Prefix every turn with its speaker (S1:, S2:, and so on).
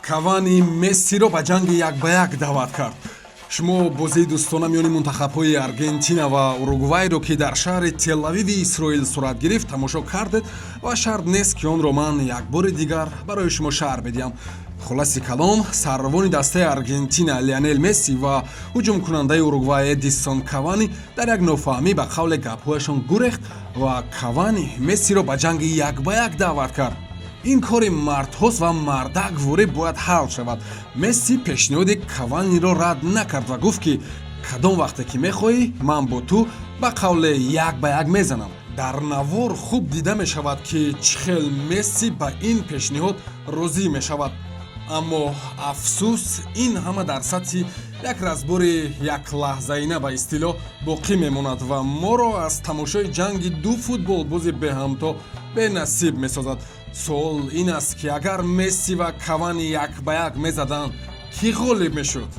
S1: Кавани Мессиро ба ҷанги як ба як даъват кард. Шумо бозии дӯстона миёни мунтахабҳои Аргентина ва Уругвайро, ки дар шаҳри Телавиви Исроил сурат гирифт, тамошо кардед ва шарт нест, ки онро ман як бори дигар барои шумо шарҳ бидиҳам. Хулоси калом, сарвони дастаи Аргентина Лионел Месси ва ҳуҷумкунандаи Уругвай Эдисон Кавани дар як нофаҳмӣ, ба қавле, гапҳояшон гурехт ва Кавани Мессиро ба ҷанги як ба як даъват кард. Ин кори мардҳост ва мардакворӣ бояд ҳал шавад. Месси пешниҳоди Каваниро рад накард ва гуфт, ки кадом вақте ки мехоҳӣ, ман бо ту, ба қавле, як ба як мезанам. Дар навор хуб дида мешавад, ки чӣ хел Месси ба ин пешниҳод розӣ мешавад. Аммо афсӯс, ин ҳама дар сатҳи як разбори яклаҳзаина, ба истилоҳ, боқӣ мемонад ва моро аз тамошои ҷанги ду футболбози беҳамто бенасиб месозад. Суол ин аст, ки агар Месси ва Кавани як ба як мезаданд, кӣ ғолиб мешуд?